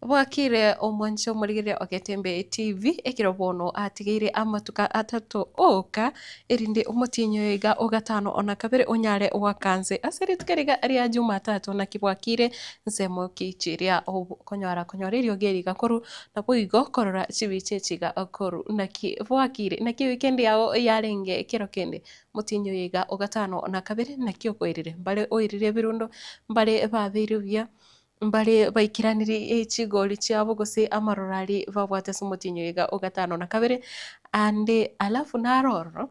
Bwakire omwanche omorigereria o Getembe TV, ekero bono atigeire amatuko atato oka, erinde omotienyi oyo iga o gatano na kabere onyare goaka nse ase rituko eri iga ria Jumatatu naki bwakire nsemo ki chiria okonyora konyora eriogi eri iga korwa naboigo korora chibicha echi iga korwa naki bwakire naki ewikendi yago yarenge kero kende omotienyi oyo iga o gatano na kabere naki okoirire mbare oirire ebirundo mbare babeire buya. Mbare baikeranirie chigori chiabo gose amaroro aria babwate ase omotienyi oyo iga o gatano na kabere, ande alafu naro ororo,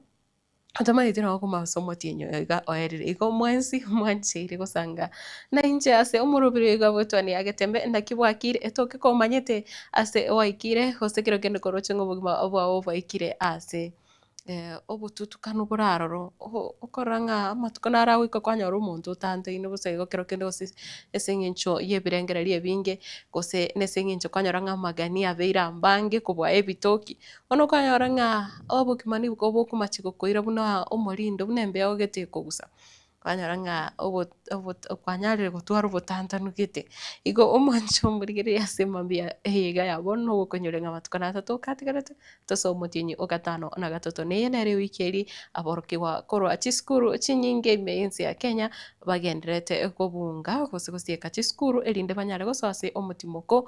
otamanyeti nabo okoma ase omotienyi oyo iga oerire. Igo mwensi mwancheire gosanga nainche ase omorobiri oyo iga bw'etwani ya Getembe, naki bwakire etoke komanyete ase waikire gose kero kende koroche ng'a obogima bwao bwaikire ase. obotutukanu bore aroro, okorora ng'a amatuko naro agoika kwanyora omonto otantaine bosa igo kero kende gose ase eng'encho ya ebirengererio ebinge, gose na ase eng'encho kwanyora ng'a amagani abeire ambange kobua ebitoki. Bono okonyora ng'a obogima nigo bokomachi gokoira buna omorindo buna embeo gete ekogusa. Kwanyora ng'a obo obo kwanyarire gotwara obotantanu gete. Igo omwancho omorigereria ase mambia eye iga ya bono ogokonyoria ng'a amatuko na atato katigarete, tosoe omotienyi o gatano na gatato. Neye nere ewiki eria aborokigwa korwa chisukuru chinyinge ime y'ense ya Kenya, bagendererete kobunga gose gosieka chisukuru erinde banyare gosoa ase omotimoko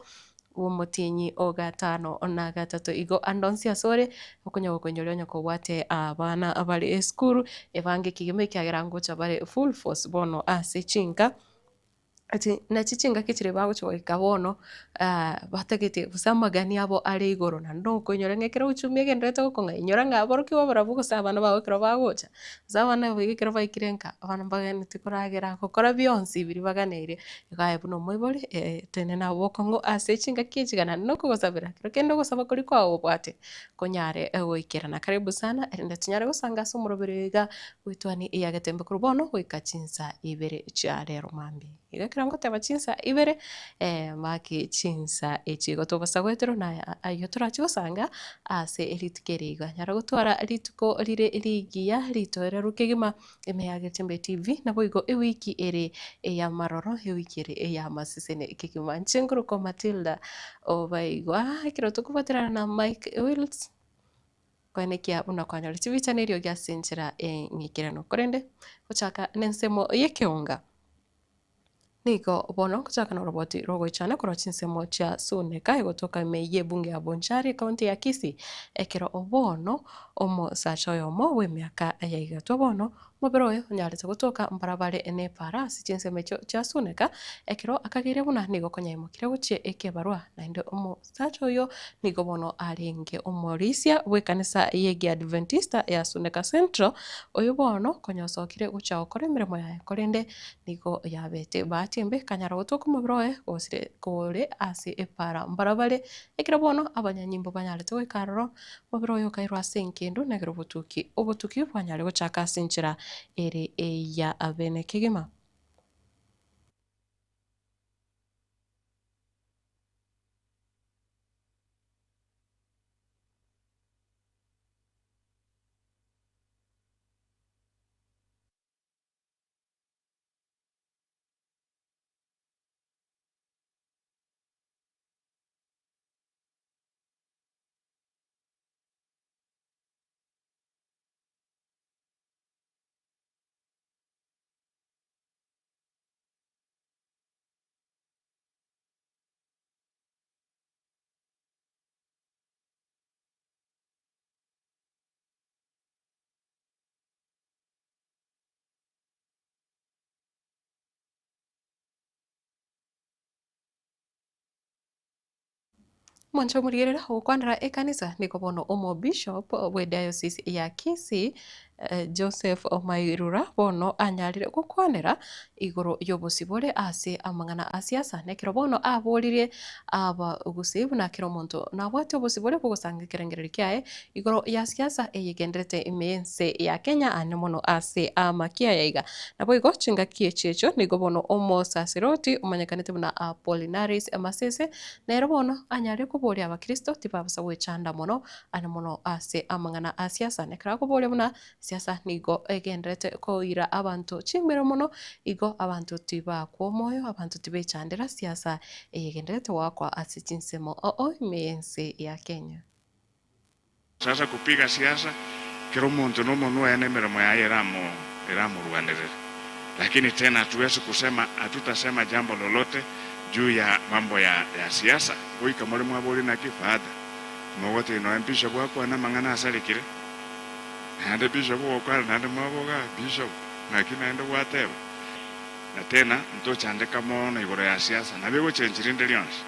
bw'omotienyi o gatano na gatato. Igo ande onsi asore, okonya gokoinyoria onye kobwate abana bare esukuru, ebange kegima ekiagera ngocha bare full force bono ase chinka, ati nachi chingaki chiria bagocha goika bono batagete gose amagani abo are igoro naende nokoinyora ng'a ekero uchumi egendererete gokong'a inyora ng'a aborokigwa barabwo gose abana bago ekero bagocha, gose abana aba iga ekero baikire nka, abana mbaganetie koragera, gokora bionsi biria baganeirie. Igo aye buna omoibori, tenena bokong'u ase chingaki echi gana nokogosabera kero kende ogosaba koria kwao obwate konyare goikerana. Karibu sana erinde tonyare gosanga ase omoroberi oyo iga bw'etwani ya Getembe korwa bono goika chinsa ibere chia rero mambia. Igo ekero ngoteba chinsa ibere, maki chinsa echi igo tobasa goeterwa na ayio torachi gosanga ase rituko eri iga. Nyara gotwara rituko rire rigiya ritoereru kegima. Ime ya Getembe TV, naboigo ewiki ere ey'amaroro, ewiki ere ey'amaseseni kegima. Inche nkorokwa Matilda Obaigwa, ekero tokobaterana na Mike Wills, koenekia buna kwanyora chibicha na eriogi ase enchera eng'ikeranu. Korende, gochaka nensemo y'ekeonga. Nigo bono ngochaka noroboti rogoichana korwa chinsemo chia Suneka egotoka ime y'ebunge ya Bonchari ekaunti ya Kisii, ekero bono omosacha oyomo bw'emiaka ya igatwa bono omobere oye onyarete gotoka mbarabare n'epaara ase chinsemo echio chia Suneka ekero akageire buna nigo konyaimokire gochia ekebarua naende omosacha oyo nigo bono arenge omorisia bw'ekanisa y'Egiadventista ya Suneka Central oyo bono konya osokire gochia gokora emeremo yaye korende Nigo yabete bahati embe, ekanyara gotoka omobere oye gosire kore ase epaara mbarabare. Ekero bono abanyanyimbo banyarete goika aroro, omobere oye okairwa ase engendu na ekero obotuki obotuki bwanyare gochaka ase enchera ere eya bene kegima. Omonto omorigerera ogokwanera ekanisa nigo bono omobishop bw'ediocese ya Kisii Joseph Mairura bono anyarire gokwanera igoro y'obosibore ase amang'ana a siasa na ekero bono aboririe abagusii buna kera omonto nabwate obosibore bw'ogosanga ekerengererio kiaye igoro ya siasa eyegenderete ime y'ense ya Kenya aane mono ase amakia aya iga. Naboigo chingaki echi echio nigo bono omosasiroti omanyekanete buna Apollinaris Masese nere bono anyare koboria abakristo tibabasa gwechanda mono aane mono ase amang'ana a siasa. Nekero akoboria buna. Esiasa nigo egendererete koira abanto chimero mono, igo abanto tibakwa omoyo, abanto tibechandera siasa eye egendererete goakwa ase chinsemo oo ime y'ense ya Kenya. Sasa kupiga siasa, kera omonto nomonwa oye nemeremo yaye eramorwanerere. Lakini tena hatuwezi kusema, hatutasema jambo lolote juu ya mambo ya ya siasa. Goika more mwaboria naki Father, mogotebia nonya bishop akwane amang'ana asarekire? Naende bishop ogokwana naende mwaboga ah bishop naki naende gwateba? Na tena ntochandeka mono igoro ya siasa, nabo egochenchi rinde rionsi.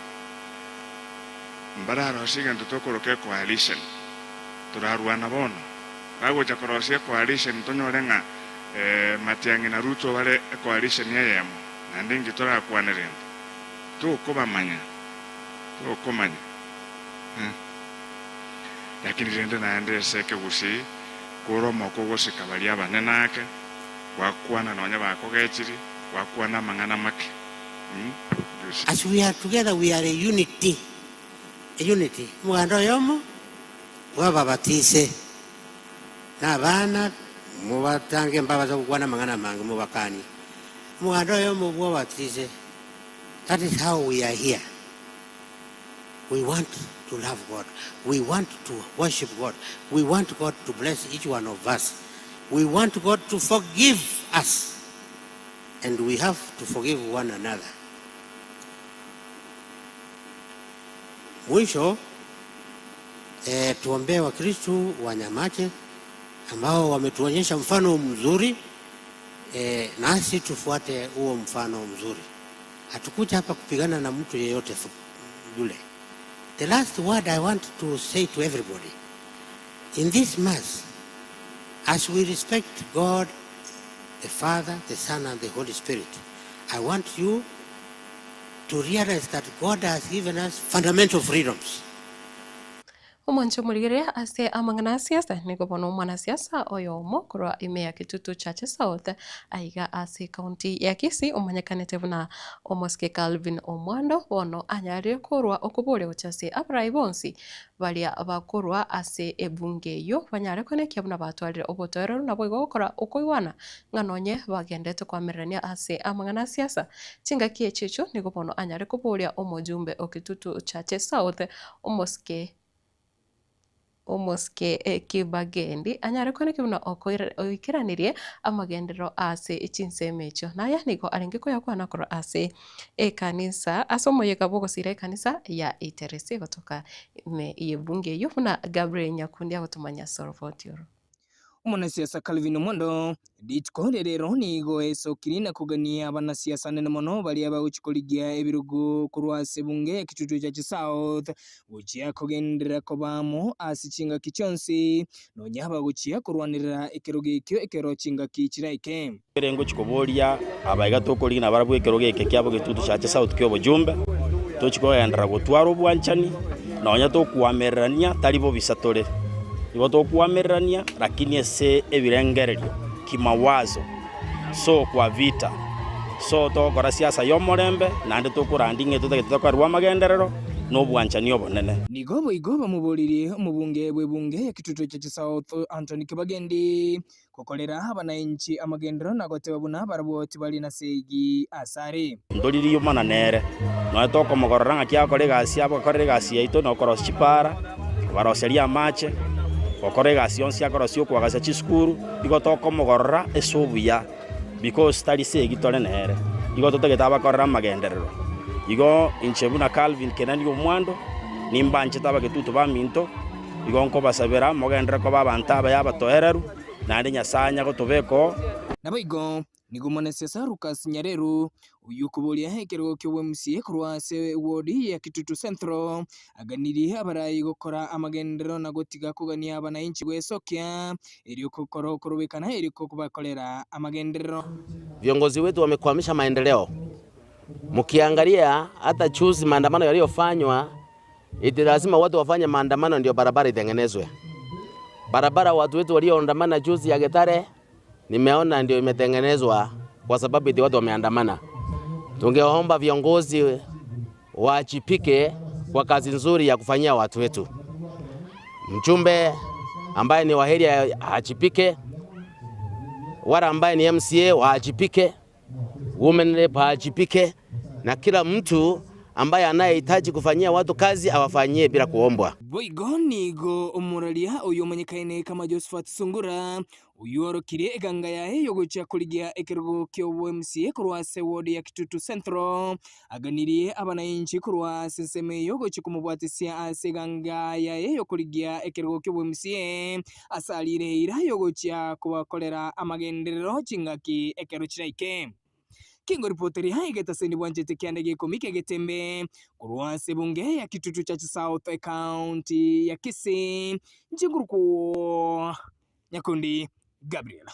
Mbararosie egento tokoroka ecoalition. Torarwana bono. Bagocha korosia ecoalition tonyore ng'a Matiang'i na Ruto bare ecoalition eyemo, naende inki torakwane rende? Tokobamanya, tokomanya. Lakini rende naende ase ekegusii kore omoko ogosika baria abanene ake, gwakwana nonya bakogechiri, gwakwana amang'ana make. As we are together we are a unity, a unity, omoganda oyomo bw'ababatise, na abana mobatange mbabase gokwana amang'ana amange mobakanie. Omoganda oyomo bw'ababatise, that is how we are here. We want to love God, we want to worship God, we want God to bless each one of us, we want God to forgive us. And we have to forgive one another. Mwisho eh, tuombee Wakristu wa Nyamache ambao wametuonyesha mfano mzuri eh, nasi tufuate huo mfano mzuri. Hatukuja hapa kupigana na mtu yeyote yule. The last word I want to say to everybody in this mass, as we respect God the Father, the Son, and the Holy Spirit, I want you to realize that God has given us fundamental freedoms. Omonche omorigereria ase amang'ana a siasa nigo bono omwanasiasa oyomo korwa ime ya Kitutu Chache South aiga ase ekaunti ya Kisii omanyekanete buna omosike Calvin Omwando bono anyarire korwa okoboria gochia ase abarai bonsi Baria bakorwa ase ebunge eyio banyare koenekia buna batwarire obotoereru naboigo gokora okoigwana ng'a nonye bagenderete koamererania ase amang'ana a siasa. Chingaki echio echio nigo bono anyare koboria omojumbe o Kitutu Chache South omosike omosike Kibagendi anyare koenekia buna oikeranirie amagenderero ase chinsemo echio. Naya nigo arenge koyakwana korwa ase Ekanisa, ase omoyega bw'ogosiira ekanisa ya Iteresi egotoka ime y'ebunge eyio, buna Gabriel Nyakundi agotomanya ase oroboti oro. Omonasiasa Calvin Omondo, Rituko ria rero nigo esokiri na kogania abanasiasa anene mono baria bagochia korigia ebirogo korwa ase ebunge ya Kitutu Chache South gochia kogenderera koba amo ase chingaki chionsi nonya bagochia korwanerera ekerogo ekio ekero chingaki chiraike. Ere ngochia koboria abaiga tokorigia nabarabwo ekerogo eke kiabo getutu chache sauti ki'obochumbe, tochie kogenderera gotwara obwanchani, nonya tokoamererania tari bobisa tore. Igo tokoamererania lakini ase ebirengererio, kimawazo, so kwa vita, so togokora siasa y'omorembe, naende tokorandia ng'a etotagete tokorerwe amagenderero na obwanchani obonene. Nigo boigo bamoboririe omobunge bw'ebunge ya Kitutu Chache South Anthony Kibagendi Gokorera abanainchi amagenderero na goteba buna barabwo tibari nasegi asare. Ntoririe omwana nere, nonya tokomogorora ng'aki agokora egasi yabo agokorera egasi yaito na okorosia chipara, kobaroseria amache, gokora egasi yonsi akorosia okoagacha chisukuru, igo tokomogorora ase obuya because tari segi tore nere, igo totagete abakorere amagenderero. Igo inche buna Calvin Kenani Omwando, nimbanchete abagetutu baminto, Igo nkobasabera mogenderere koba abanto abaya abatoereru, naende Nyasae anya gotobeka oo. Naboigo nigo Mwanasiasa Lucas Nyareru, oyio okoboria ekerogo ki'obwemusie korwa ase ewodi ya Kitutu Central, aganirie abarai gokora amagenderero na gotiga kogania abanainchi gwesokia erio korobekana erio kobakorera amagenderero. Viongozi wetu wamekwamisha maendeleo. Mkiangalia hata juzi maandamano yaliyofanywa Eti lazima watu wafanye maandamano ndio barabara itengenezwe. Barabara watu wetu walioandamana juzi ya Getare nimeona ndio imetengenezwa kwa sababu eti watu wameandamana. Tungeomba viongozi waajibike kwa kazi nzuri ya kufanyia watu wetu. Mjumbe ambaye ni wa area aajibike, Wale ambaye ni MCA waajibike, women rep aajibike, na kila mtu ambaye anayehitaji kufanyia watu kazi awafanyie bila kuombwa. Boigo nigo omoraria oyo omanyekaine kama Josephat Sungura, oyio orokirie eganga yaye y'ogochia korigia ekerogo ki'obo-MCA korwa ase ward ya Kitutu Central, aganirie abanainchi korwa ase ensemo eyio gochia komobwatisia ase eganga yaye y'okorigia ekerogo ki'obo-MCA ase arire eira y'ogochia kobakorera amagenderero chingaki ekero chiraike. Kengoripoteria egetaseni bwanchete kianda gia ikomi ki'egetembe korwa ase ebunge ya Kitutu Church South Ecounty ya Kisii, inche nkorokwa Nyakundi Gabriel.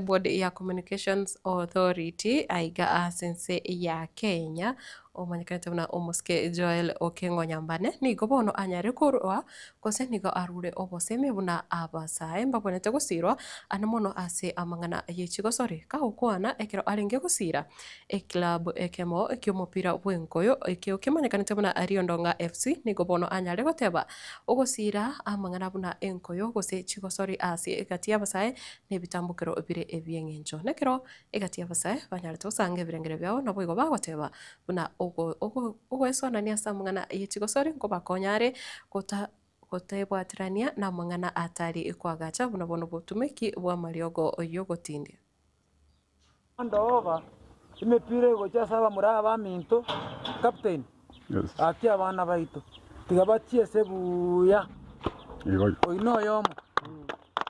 Board ya Communications Authority aiga ase ense ya Kenya omanyekanete buna omosike Joel Okengo Nyambane nigo bono anyare korwa gose nigo arure obosemia buna abasae mbabwenerete gosirwa ande mono ase amang'ana ye chigosori kagokwana ekero arenge gosira eclub ekemo ki'omopira bw'enkoyo ekio kemanyekanete buna Riondong'a FC nigo bono anyare goteba ogosira amang'ana buna enkoyo gose chigosori ase egati y'abasae na ebitambokero bire ebi'eng'encho. Nekero egati y'abasae banyarete gosanga ebirengero biabo nabo igo bagoteba buna ogoesoanania ase amang'ana ye chigosori nkobakonya are gota gotebwaterania na amang'ana atari koagacha buna bono obotumeki bw'amariogo y'ogotindia. Ndooba emepira egochia ase abamura abaminto, captain, gaki abana baito, tiga bachiese buya. Oyio noyomo.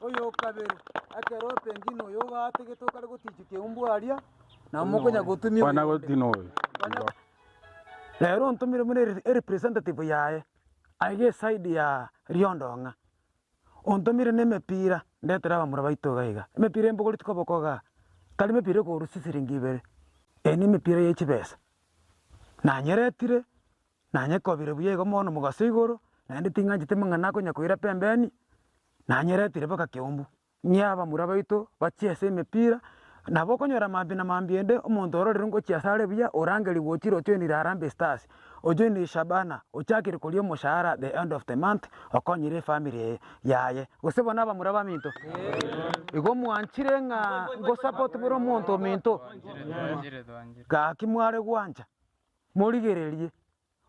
Oyo okabere, ekero pengine oyo ogategete okare gotichia keumbu aria, nabo mokonya gotumia oyonde. Rero ontomire buna erepresentative yaye, aiga eside ya Riondong'a. Ontomire nemepira, ndetere abamura baito iga iga. Emepira embogori tikoboko igaa, tari mepira ekorusia chisiringi ibere, eye nemepira ye chibesa. Nanyeretire, nanyekobire buya igo mono mogaso igoro, naende ting'ancheti mang'ana akonya koira pembeni, nanyeretire mpaka keumbu. Ng'ia abamura baito bachiese emepira, nabo okonyora mambia na mambia ende omonto ororire ngochia ase are buya orangerigwe ochire ojoinire Harambee Stars, ojoinire Shabana, ochakire koria omoshahara the end of the month okonyire efamiri eye yaye. Gose bono abamura baminto, igo mwanchire ng'a ngosupport more omonto ominto? Gaki mware gwancha, morigererie.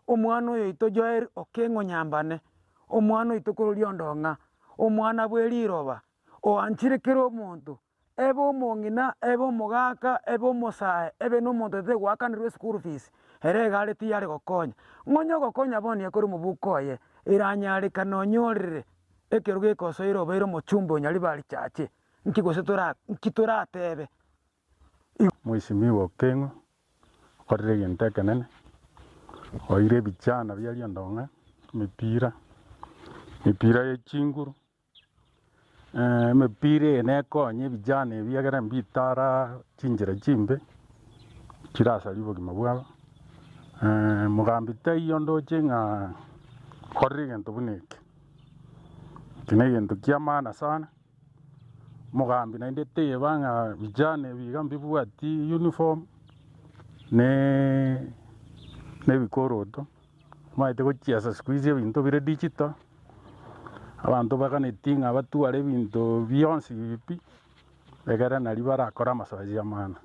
Omwana oyo oito Joel Okeng'o Nyambane, omwana oito korwa Riondong'a, omwana bwe riroba, oanchire kera omonto, ebe omong'ina, ebe omogaka, ebe omosae, ebe na omonto otete goakanerwa eschool fees, ere iga are tiyare gokonya. Ng'onye ogokonya bono ekore omobuko oye, eranyarekane onyorere ekerogo ekosoire obeire omochumbe o Nyaribari Church, nki gose tora nki toratebe? Mheshimiwa Okeng'o okorire egento ekenene, oire ebichana bia riondong'a, emepira, emepira ye chinguru, emepira eye nekonye ebichana ebi egere mbitara chinchera chimbe, chirasarie obogima bwabo. Mogambi taiyo ndoche ng'a okorire egento buna eke, eke na egento kia maana sana. Omogambi naende teba ng'a vijana ebi iga mbibwati uniform na ebikoroto, omanyete gochiesa siku hizi ebinto bire digital, abanto baganeti ng'a batware ebinto bionsi pi, egere naria barakore amasoesi amang'ana.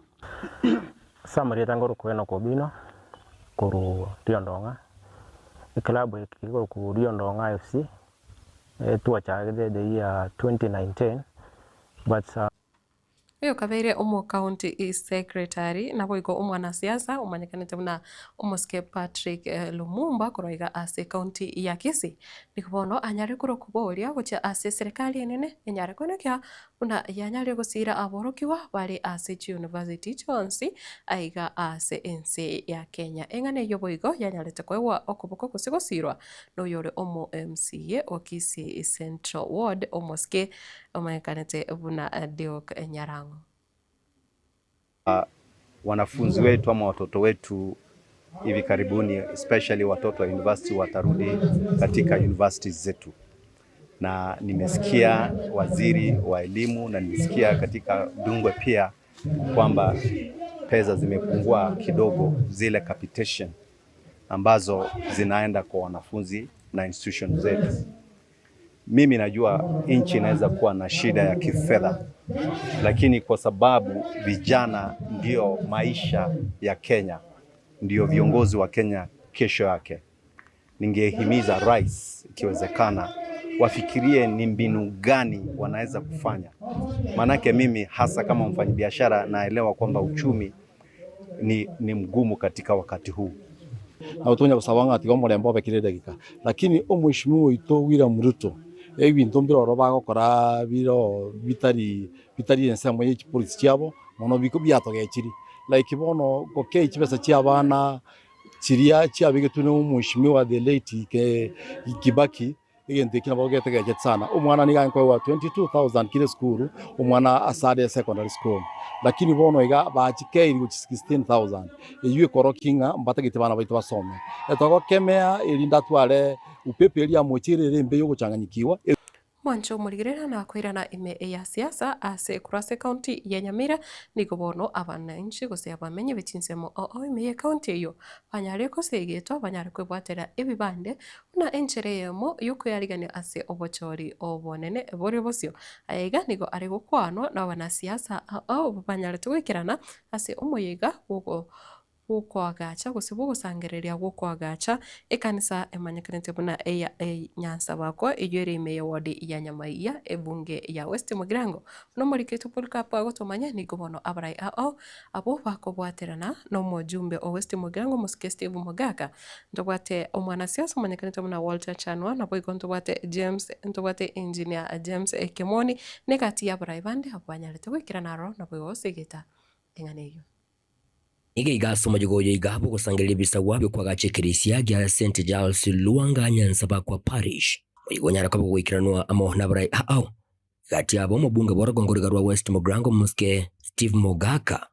Ase amarieta ngorokwa Enock Obino, korwa Riondong'a, eclub eke kekorokwa Riondong'a FC. Twachagete the year 2019 but. Oyo okabeire omocounty secretary naboigo omwanasiasa omanyekanete buna omosike Patrick Lumumba korwa iga ase ecounty ya Kisii. Nigo bono anyare korwa koboria gochia ase eserekari enene enyare koenekia buna yanyarire gosiira aborokigwa bare ase chiuniversity chionsi aiga ase ense ya Kenya. Eng'ana eyio boigo yanyarete koegwa okoboko gose gosiirwa noyore omo MCA o Kisii Central Ward omosike omanyekanete buna Duke Nyarang'o. Wanafunzi wetu ama watoto wetu hivi karibuni especially watoto wa university watarudi katika universities zetu, na nimesikia waziri wa elimu na nimesikia katika Dungwe pia kwamba pesa zimepungua kidogo, zile capitation ambazo zinaenda kwa wanafunzi na institution zetu. Mimi najua nchi inaweza kuwa na shida ya kifedha, lakini kwa sababu vijana ndio maisha ya Kenya, ndio viongozi wa Kenya kesho yake, ningehimiza rais, ikiwezekana, wafikirie ni mbinu gani wanaweza kufanya. Maanake mimi hasa kama mfanyabiashara naelewa kwamba uchumi ni, ni mgumu katika wakati huu. Nabo tonya gosaba ng'a tiga omorembe obe kera edagika, lakini omweshimiwa oito William Ruto, ebinto mbire oro bagokora biro bitari bitari ensemo ye chipolicy chiabo, mono biko biatogechiri. Like bono gokei chibesa chia abana chiria chiabegetwe na omweshimiwa the late Kibaki, Egento eki nabo getegechete sana. Omwana nigo akoegwa 22,000 kera esukuru, omwana asare esecondary school. Lakini bono iga bachikeiri gochia 16,000. Eyio ekorokia ng'a mbatagete bana baito basome. Etogokemea erinde atware upepo eria amocheire ere embe yogochanganyikigwa. Mwanche omorigereria na koirana ime ya siasa ase korwa ase ekaunti ya Nyamira, nigo bono abananchi gose abamenyi be chinsemo oo ime y'ekaunti eyio banyare gosegetwa banyare kwebwatera ebibande buna enchera eyemo y'okoyarigania ase obochori obonene bore bosio. Aya iga nigo are gokwanwa nabanasiasa ao banyarete goikerana ase omoyega bw'ogo bw'okoagacha gose bw'ogosangereria gw'okoagacha ekanisa emanyekanete buna eya Nyansabakwa eyio ere ime y'eward ya Nyamaiya ebunge ya West Mugirango. Buna omoriketwe Polycarp agotomanya nigo bono abarai ao abwo bakobwaterana nomojumbe o West Mugirango omosike Steve Mogaka Ntobwate omwanasiasa omonyekanete buna Walter Chanwa, naboigo ntobwate James, ntobwate Engineer James Kimoni, na egati y'abarai bande abwo banyarete goikerana aroro naboigo gosegeta eng'ana eyio. Nigo iga ase omoyega oyo iga bw'ogosangereria ebisagwa bi'okwagacha ekerisia gia St. Giles Luanga Nyansabakwa Parish. Omoyega onyare koba ogoikeranwa amo nabarai ao Gati yabo omobunge bw'orogongo riga rwa West Mugirango Omosike Steve Mogaka,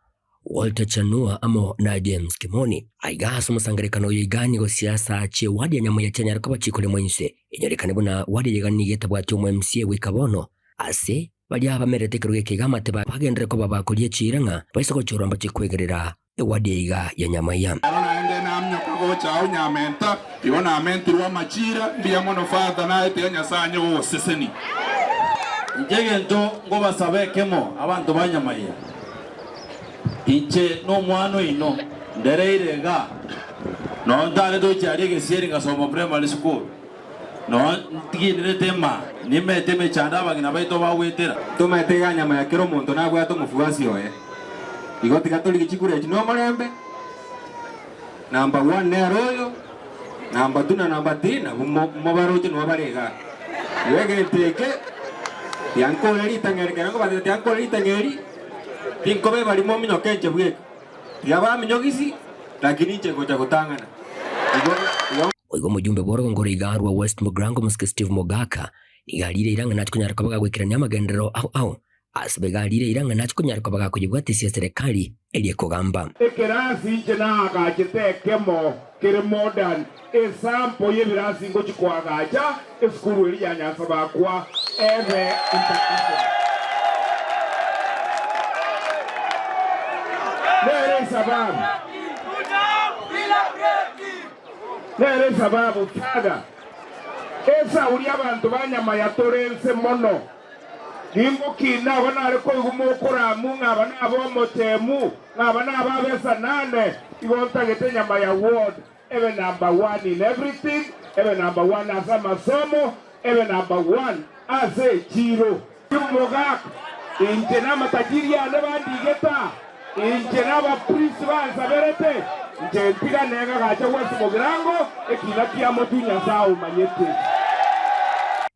Walter Chanua amo na James Kimoni. Aiga ase omosangererekano oyo iga nigo siasa chie ward ya Nyamuya chianyare koba chikoremwa inse. Enyorekane buna ward eye iga nigo etabwati omo MCA goika bono ase baria bamerete ekerogo eke iga amate bagenderere koba bakoria chiira ng'a baise gochorwa mbache kwegerera Ewadi eye iga ya Nyamaiya. Ero naende naminyoka gocha ao nyamenta, igo namentirwe amachira, mbuya mono Father, naye tiga Nyasae anye gogosesenia. Inche egento nkobasaba ekemo, abanto ba Nyamaiya, inche nomwana oino, ndereire igaa, nonye ntarete gochia aria egesieri ngasoma primary school, nonye ntiginerete emaa, nimete emechando abang'ina baito bagwetera. Tomaete iga Nyamaiya kera omonto nabwate omofuasi oye. Igo tiga torigie chikura echi nomorembe, number one nere oyo, number two na number three nabwo mobaroche nabo bare igaa. Igo egento eke tiankore ritang'ani ekero nkobatebia tiankore ritang'ani tinkoba ebarimo ominyoke inche bweka. Tiga baminyogisi lakini inche ngocha gotang'ana. Igo igo. Boigo omojumbe bw'orogongo roiga rwa West Mugirango Omosike Steve Mogaka nigo arire eira ng'a nachi konyara koba gagoikerania amagenderero ao ao Ase begarire eira ng'a nache konyara koba gakoyebwatisia eserekari eria ekogamba. Ekerasi inche naagachete ekemo kere modern, esample y'ebirasi ngochia koagacha esukuru eria ya Nyansabakwa ebe international. Nere esababu, nere esababu father, esauri abanto ba Nyamaya tore nse mono. Ningokina aba nare koigwa mokoramu ng'a aba nab'omochemu, ng'a aba nab'abesanane, igo ntagete enyama ya ward ebe number one in everything, ebe number one ase amasomo, ebe number one ase echiro. Mogaka, inche namatajiri ane bandigete aa, inche nabaprisi bansaberete, inche ntigane ng'agache gwensi mogirango, ekina kia motwe Nyasae omanyete.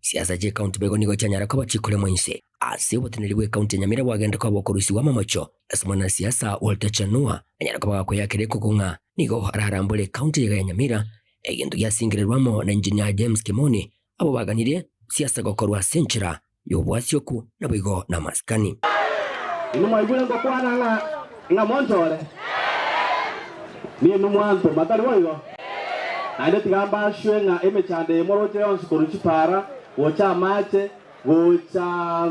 Siasa chi'ekaunti boigo nigo chianyara koba chikoremwa inse ase oboteneneri bw'ekaunti ya Nyamira bwagenda koba bokorusigwa amamocho ase omwanasiasa Walter Chanua anyare koba gakoyakera ekoko ng'a nigo ararambore ekaunti eyega ya Nyamira egento giasingererwe amo na Engineer James Kimoni abwo baganirie siasa gokorwa ase enchera y'obwasioku naboigo namasikani. Inwe mwaigure ngokwana ng'a ng'a monchore, ninwe mwantoma, tari boigo? Naende tiga mbaswe ng'a emechando eye moroche yonsi korwa chipara, gocha amache, gocha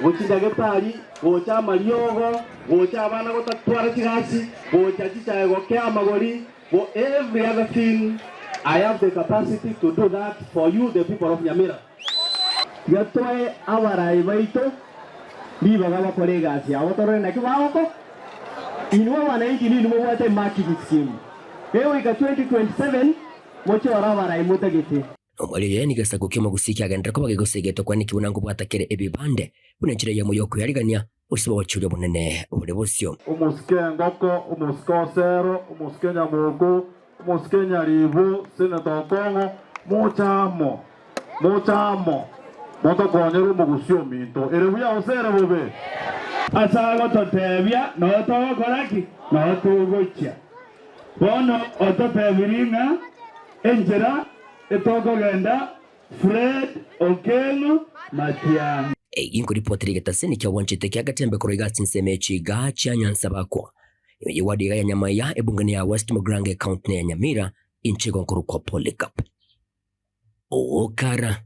gochindagitari, gocha amariogo, gocha abana gotatwara chigasi, gocha chichae gokea amagori, go every other thing, I have the capacity to do that for you the people of Nyamira. Tiga toe abarai baito ribaga bakore egasi yabo torore naki bagoko. Inwe abananchi ninwe mobwate emarking scheme. Egoika 2027 mochore abarai motagete. Omweri oye nigo egesaku ki'omogusii kiagenderera koba gegosegetwa kwanekigwa buna nkobwata kere ebibande, buna enchera eyemo y'okweyarigania gose bogochia obonene bore bosio. Omosike Engoko, omosike Osero, omosike Nyamoko, omosike Nyaribo, Senator Okong'o, moche amo, moche amo, motokonyere omogusi ominto. Ere buya gose ere bobe? Ase agototebia, noo togokora ki? Noo togochia. Bono ototebirie ng'a enchera etokogenda Fred Okengo Matiang'i. Egi nkoripotera egetaseni kia gwanchete kia Gatembe korwa iga ase ensemo ya chiga chia Nyanza bakwa. Ime ye ward iga ya Nyamaiya, ebunge ya West Mugirango ecounty ne ya Nyamira, inche igo nkorokwa Polycarp Okara.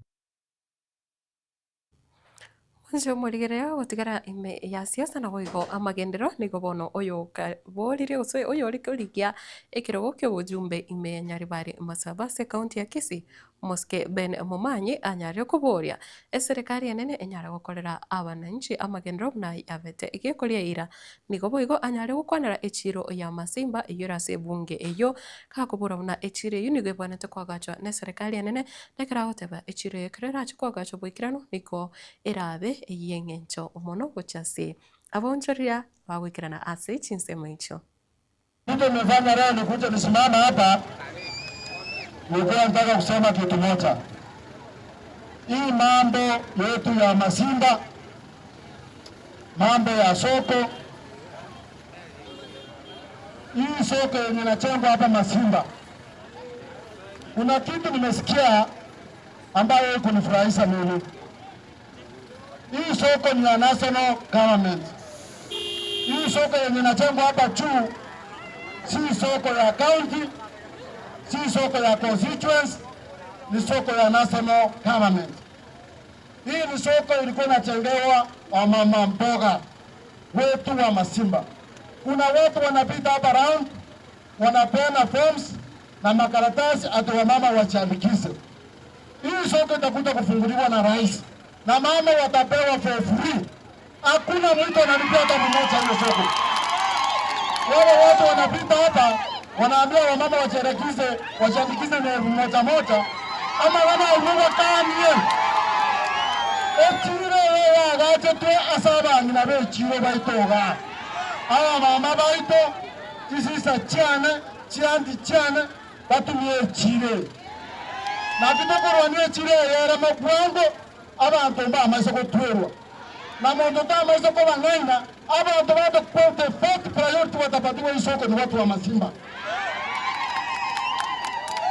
Inche omorigereria ogotigara ime ya siasa naboigo amagenderero nigo bono oyokaborire gose oyore korigia ekerogo ki'obochumbe ime ya Nyaribari Masaba ase ekaunti ya Kisii, Omosike Ben Momanyi anyarire koboria eserekari enene enyare gokorera abananchi amagenderero buna yabete gekoria eira. Nigo boigo anyare gokwanera echiiro ya Masimba eyio ere ase ebunge eyio, gakobora buna echiiro eyio nigo ebwenerete koagachwa neserekari enene Na ekero agoteba, Echiro eye ekero erache koagachwa boikeranu, nigo erabe ey'engencho mono gochia ase abaonchoreria bagoikerana ase chinsemo echio. Kitu nimefanya leo nikuje nisimame hapa, nilikuwa nataka kusema kitu moja. Hii mambo yetu ya Masimba, mambo ya soko, hii soko yenye inajengwa hapa Masimba, Kuna kitu nimesikia ambayo kunifurahisha mimi. Hii soko ni ya national government. Hii soko yenye inajengwa hapa juu si soko ya county, si soko ya constituents, ni soko ya national government. Hii ni soko ilikuwa inajengewa wamama mboga wetu wa Masimba. Kuna watu wanapita hapa round wanapeana forms na makaratasi ati wamama wajiandikishe. Hii soko itakuja kufunguliwa na rais na mama watapewa for free. Hakuna mtu analipia hata mmoja hiyo soko. Wale watu wanapita hapa wanaambia wamama wajiandikishe, wajiandikishe na elfu moja moja ama wana kanie echiro yagachetwe ase abang'ina ba echiro baito iga abamama baito chisisa chiane chianti chiane batumie echire naki tokorwania echire eyere mobwango abanto mbamaise gotwerwa na monto tamaise kobang'aina abanto batokwete fourth priority watapatiwa isoko ni watu wa Masimba.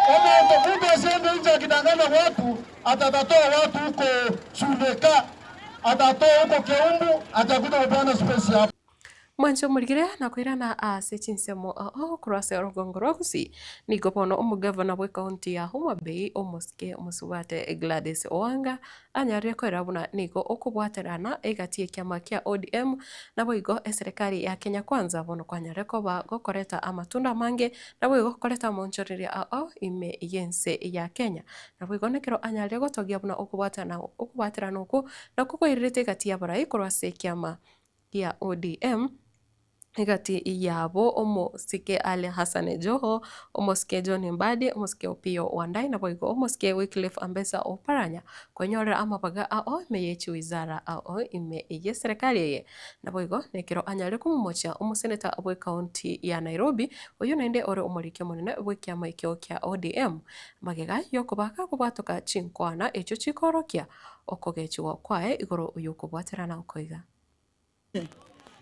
Omonto mtu asiende nje akidanganya watu, atatoa watu huko Suneka, atatoa huko Keumbu, atakuja kupeana space hapo. Mwanche omorigere na koirana ase chinsemo ao korwa ase orogongo rwa Gusii. Nigo bono omogavana bw'ecounty ya Homa Bay omosike omosubate Gladys Wanga anyarire koera buna nigo okobwaterana egati y'ekiama kia ODM naboigo eserekari ya Kenya Kwanza bono kwanyarire koba gokoreta amatunda amange naboigo koreta amaonchoreria ao ime y'ense ya Kenya. Naboigo nekero anyarire gotogia buna okobwatana okobwaterana okwo nakwo koirerete egati y'abarai korwa ase ekiama gia ODM, egati yabo omosike Ali Hassan Joho, omosike John Mbadi, omosike Opiyo Wandayi, naboigo omosike Wycliffe Ambesa Oparanya, konyorera amabaga ao ime ye chiwizara ao ime y'eserekari eye. Naboigo nekero anyare komomochia omoseneta bw'ecounty ya Nairobi, oyio naende ore omoriki omonene bw'ekiama ekio kia ODM, magega yokoba gakobwatoka chinkwana echio chikorokia okogechigwa kwaye igoro y'okobwaterana okoiga.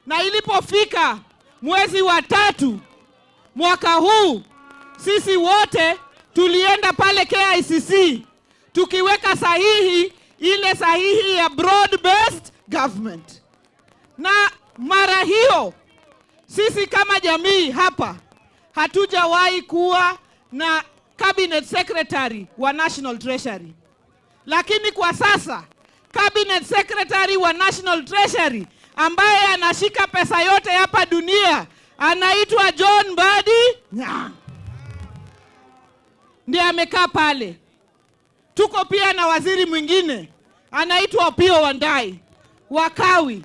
Na ilipofika mwezi wa tatu mwaka huu, sisi wote tulienda pale KICC tukiweka sahihi ile sahihi ya broad based government. Na mara hiyo sisi kama jamii hapa hatujawahi kuwa na cabinet secretary wa National Treasury, lakini kwa sasa cabinet secretary wa National Treasury ambaye anashika pesa yote hapa dunia anaitwa John Mbadi Nyang', ndiye amekaa pale. Tuko pia na waziri mwingine anaitwa Opiyo Wandayi wa Kawi.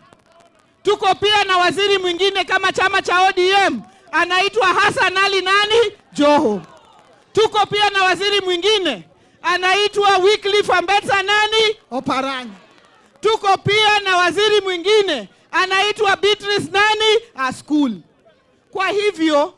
Tuko pia na waziri mwingine kama chama cha ODM anaitwa Hassan Ali nani Joho. Tuko pia na waziri mwingine anaitwa Wycliffe Ambetsa nani Oparanya. Tuko pia na waziri mwingine anaitwa Beatrice nani Askul. Kwa hivyo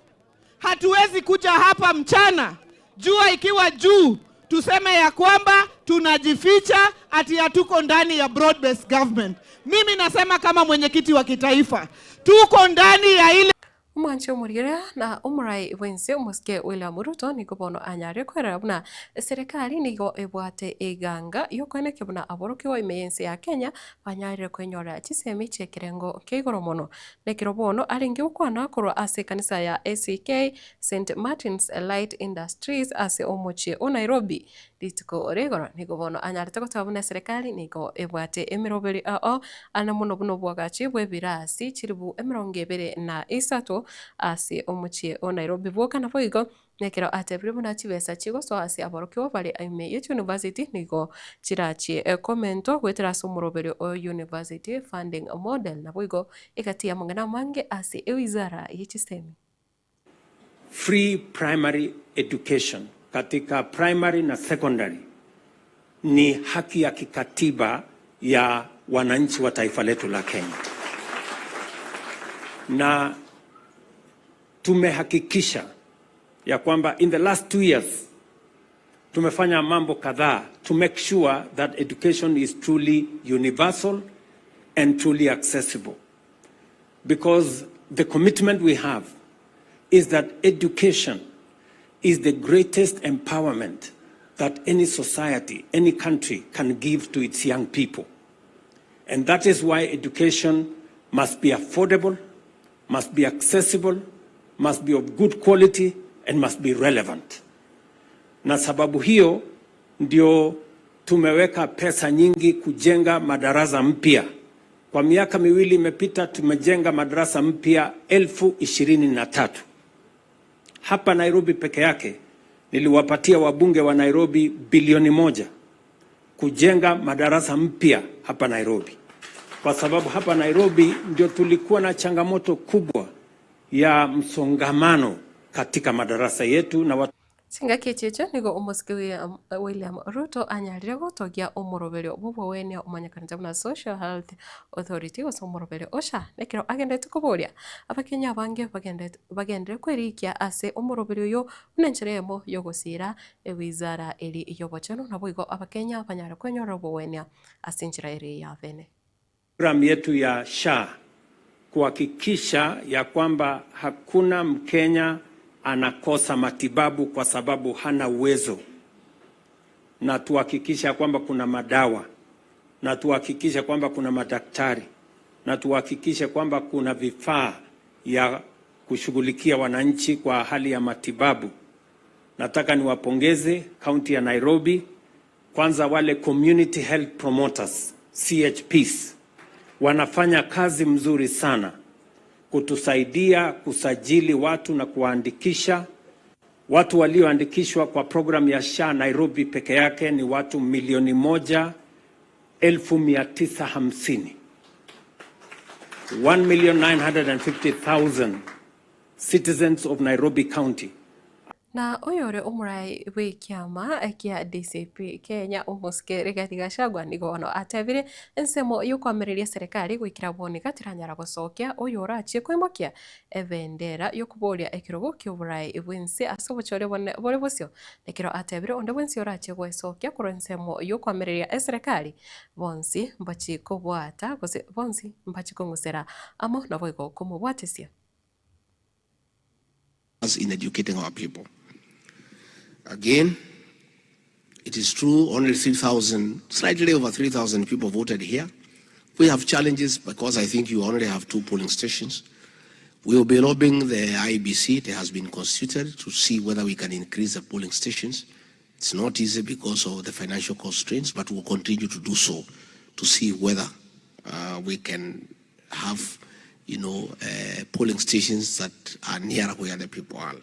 hatuwezi kuja hapa mchana jua ikiwa juu tuseme ya kwamba tunajificha ati hatuko ndani ya broad based government. Mimi nasema kama mwenyekiti wa kitaifa, tuko ndani ya ile Omwanche omorigereria na omorai bw'ense omosike William Ruto nigo bono anyare kwerera buna eserekari nigo ebwate eganga y'okoenekia buna aborokigwa ime y'ense ya Kenya banyarire kwenyora chisemi chi'ekerengo kia igoro mono. Nekero bono arenge gokwana korwa ase ekanisa ya ACK St Martins Light Industries ase omochie o Nairobi rituko rigoro nigo bono anyarete goteba buna eserekari nigo ebwate emeroberi ao ane mono buna obwagachi bw'ebirasi chilifu emerongo ebere na isato ase omochie o Nairobi bwoka naboigo Nekero atebirie buna chibesa chigosoa ase aborokigwa bare ime ye chiuniversity nigo chirachie komentwa goetera ase omoroberio o University Funding Model naboigo egati y'amang'ana amange ase ewizara ye chisemi. Free primary education katika primary na secondary ni haki ya kikatiba ya wananchi wa taifa letu la Kenya. Na tumehakikisha ya kwamba in the last 2 years tumefanya mambo kadhaa to make sure that education is truly universal and truly accessible. Because the commitment we have is that education is the greatest empowerment that any society, any country can give to its young people. And that is why education must be affordable, must be accessible, must be of good quality, and must be relevant. Na sababu hiyo ndio tumeweka pesa nyingi kujenga madarasa mpya. Kwa miaka miwili imepita tumejenga madarasa mpya 23,000. Hapa Nairobi peke yake niliwapatia wabunge wa Nairobi bilioni 1 kujenga madarasa mpya hapa Nairobi. Kwa sababu hapa Nairobi ndio tulikuwa na changamoto kubwa ya msongamano katika madarasa yetu na watu. Chingaki echi echio nigo omosike William Ruto anyarire gotogia omoroberio bw'obogwenia omanyekanete buna Social Health Authority gose omoroberio o SHA nekero agenderete koboria Abakenya abange bagenderere kwerikia ase omoroberio oyo buna enchera eyemo y'ogosiira ewizara eri y'obochenu naboigo Abakenya banyare kwenyorera obogwenia ase enchera ere ya bene. Program yetu ya SHA kuhakikisha ya kwamba hakuna Mkenya anakosa matibabu kwa sababu hana uwezo, na tuhakikisha kwamba kuna madawa, na tuhakikishe kwamba kuna madaktari, na tuhakikishe kwamba kuna vifaa ya kushughulikia wananchi kwa hali ya matibabu. Nataka niwapongeze kaunti ya Nairobi, kwanza wale community health promoters CHPs wanafanya kazi mzuri sana kutusaidia kusajili watu na kuwaandikisha. Watu walioandikishwa kwa program ya SHA Nairobi peke yake ni watu 1,950,000. 1,950,000 citizens of Nairobi County. Na oyore omorai bw'ekiama kia DCP Kenya omosike Rigathi Gachagua nigo bono atebire ensemo y'okoamereria eserekari goikera bono iga teranyara gosokia oyo orachie koimokia ebendera y'okoboria ekerogo ki'oborai bw'ense ase obochore bone bore bosio. Ekero atebire onde bwensi orachie goesokia korwa ensemo y'okoamereria eserekari bonsi mbachi kobwata gose bonsi mbachi kong'usera amo naboigo komobwatesia. In educating our people. Again, it is true only 3,000, slightly over 3,000 people voted here. We have challenges because I think you only have 2 polling stations. We will be lobbying the IEBC, it has been constituted, to see whether we can increase the polling stations. It's not easy because of the financial constraints, but we'll continue to do so to see whether we can have polling stations that are nearer where the people are.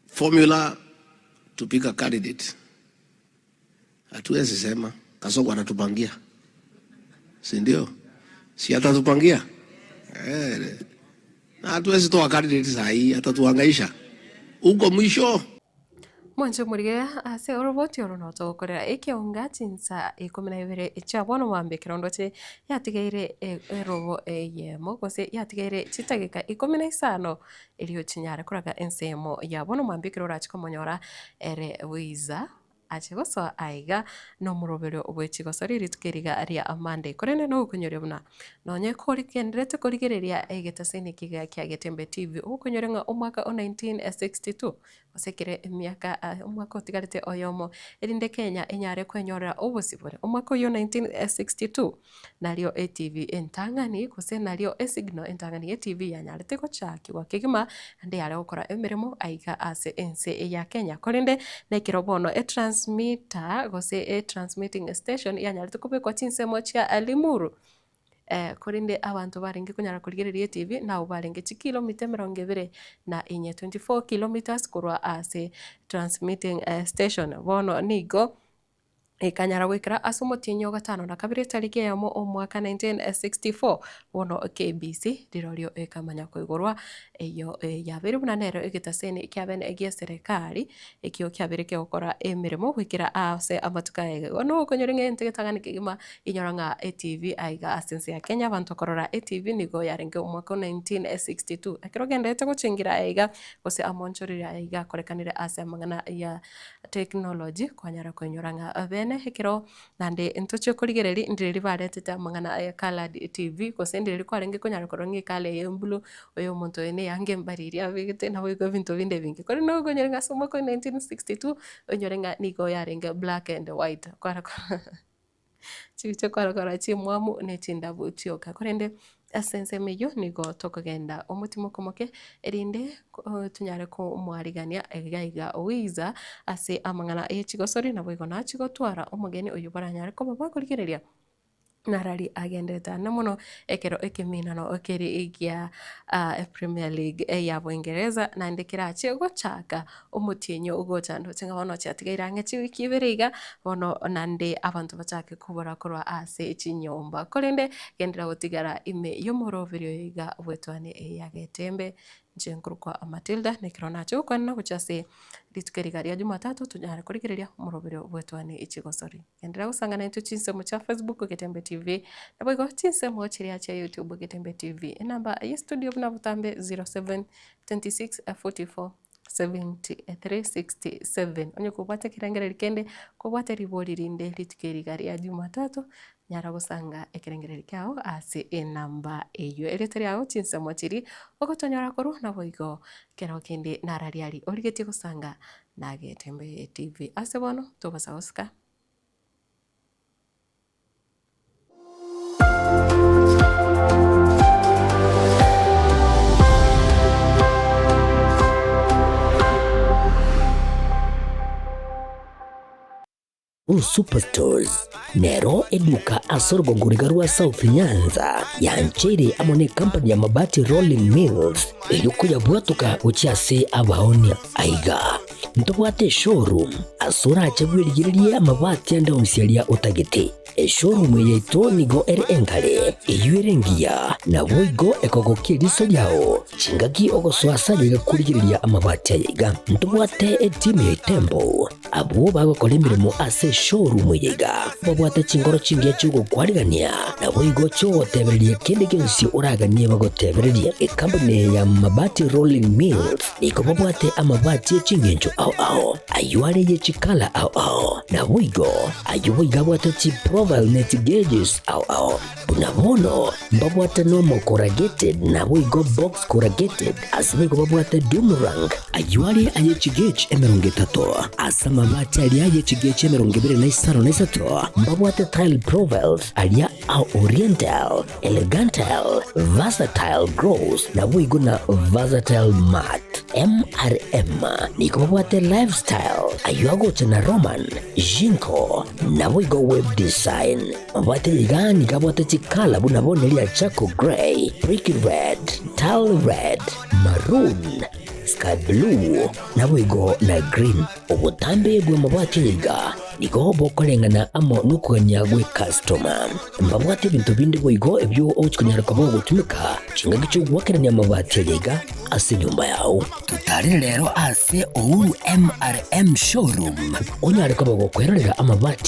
Formula to pick a candidate Hatuwezi sema Kasongo anatupangia, si ndio? Si atatupangia eh? Na hatuwezi toa candidate saa hii, atatuhangaisha huko mwisho. Mwanche omorige ase oroboti oro notogokorera ekeonga chinsa ikomi na ibere chia bono mambia ekero ndoche yatigaire erobo eyemo gose yatigaire chidageka ikomi na isano erio chinyare koraga ensemo ya bono mambia ekero orache komonyora ere Wiza Ache gosoa aiga nomoroberio bwe chigosori rituko eriga ria Monday. Korende nogokonyoria buna nonye korigenderete korigereria egetaseni eke iga kia Getembe TV, ogokonyoria ng'a omwaka o 1962 gose ekere emiaka omwaka otigarete oyomo erinde Kenya enyare kwenyorera obosibore. Omwaka oyio o 1962 nario etv entang'ani gose nario esignal entang'ani y'etv yanyarete gochakigwa kegima naende yare gokora emeremo aiga ase ense ya Kenya. Korende nekero bono etransmitter gose etransmitting station yanyarete kobekwa chinsemo chia Limuru korende abanto barenge konyara korigereria etv nabo barenge chikilomita emerongo ebere na inye, 24 kilometres, korwa ase transmitting station. Bono nigo. Ekanyara goikera ase omotienyi o gatano na kabere etariki eyemo omwaka 1964, bono KBC rirorio ekamanya koigorwa eyio yabeire buna nero egetaseni kiabene gi'eserekari ekio kiabeire kegokora emeremo goikera ase amatuko aya iga. Bono okonyora ng'a egento getang'ani kegima inyora ng'a etv aiga ase ense ya Kenya abanto korora etv nigo yarenge omwaka o 1962. Ekero ogendererete gochengira aiga gose amonchoreri aya iga akorekanire ase amang'ana ya Technology kwanyara koinyora ng'a bene ekero naende ntochie korigereria ndireri baretete amang'ana aya coloured TV gose ndireri kwarenge konyara korora ng'a ecolour eye embulu oyo omonto oyo neyange mbariri abegete naboigo ebinto binde ebinge. Korende nokonyora ng'a ase omwaka o 1962 onyore ng'a nigo yarenge black and white kwara korora. Chibicha kwarokora chimwamu ne chindabu chioka. Korende ase ensemo eyio nigo tokogenda omotimoka omoke, erinde tonyare komwarigania iga iga oiza ase amang'ana ye chigosori, naboigo nachie gotwara omogeni oyio baranyare koba bakorigereria narari agenderete ande mono ekero ekeminano keri gia Premier League ya Boingereza naende kerache gochaka Omotienyi ogocha ndoche ng'a bono chiatigaire ang'e chiwiki ibere iga, bono naende abanto bachake kobora korwa ase chinyomba. Korende genderera gotigara ime y'omoroberio oyo iga bw'etuani eye ya Getembe. Inche nkorokwa Matilda, na ekero nache gokwanera gochia ase rituko eri iga ria Jumatatu tonyare korigereria omoroberio bw'etuani chigosori. Genderera gosangana intwe chinsemo chia Facebook Getembe TV, naboigo chinsemo chiria chia YouTube Getembe TV. Enamba ye studio buna botambe 07 26 44 7367. Onye kobwate ekerengererio kende, kobwate ribori rinde rituko eri iga ria Jumatatu, nyara gosanga ekerengererio kiao ase enamba eyio. Erieta riao chinsemo chiria ogotonyora korwa naboigo kero kende narariari origetie gosanga na Getembe TV. Ase bono tobasa gosika. Superstores nero eduka ase orogongo riga rwa South Nyanza yancheire amo ne company ya Mabati Rolling Mills erio koyabwatoka gochia ase abaonia. Aiga ntobwate eshowroom ase orache bwerigererie amabati ande onsi aria otagete. Eshowroom eye yaito nigo ere engare, eyio ere engiya, naboigo ekogokia eriso riao chingaki ogosoa ase aye iga korigereria amabati aya iga. Ntobwate etimu ya Itembo, abwo bagokora emeremo ase eshowroom eye iga, babwate chinkoro chingiya chi'ogokwarigania, naboigo chi'ogotebereria kende gionsi oraganie bagotebererie. Ekampuni eye ya Mabati Rolling Mills nigo babwate amabati e chingencho ao ao, ayio are ye chikala ao ao, naboigo ayio boigo abwate chiprofile ne chigeges ao ao. Buna bono mbabwate normal corrugated naboigo box corrugated, ase boigo babwate doom rank, ayio are aye chigauge 30, ase amabati aria aye chigauge 23 mbabwate tile profiles aria a oriental, Elegantal, Versatile Gross, naboigo na Versatile Mart. MRM nigo babwate Lifestyle, ayio agocha na Roman, Jinko, naboigo Web Design. Mabwate iga nigo abwate chikala buna bono eria Charcoal Grey, Brick Red, Tile Red, Maroon, Sky Blue, naboigo na Green. Obotambe bw'amabwate aya iga. Nigo bokoreng'ana amo nokogania gw'ekastoma. Mbabwate ebinto binde boigo ebio ogochia konyara koba ogotumeka chingaki chi'ogoakerania amabati aria iga ase enyomba yao. Totarere rero ase Uhuru MRM Showroom onyare koba gokwerorera amabati.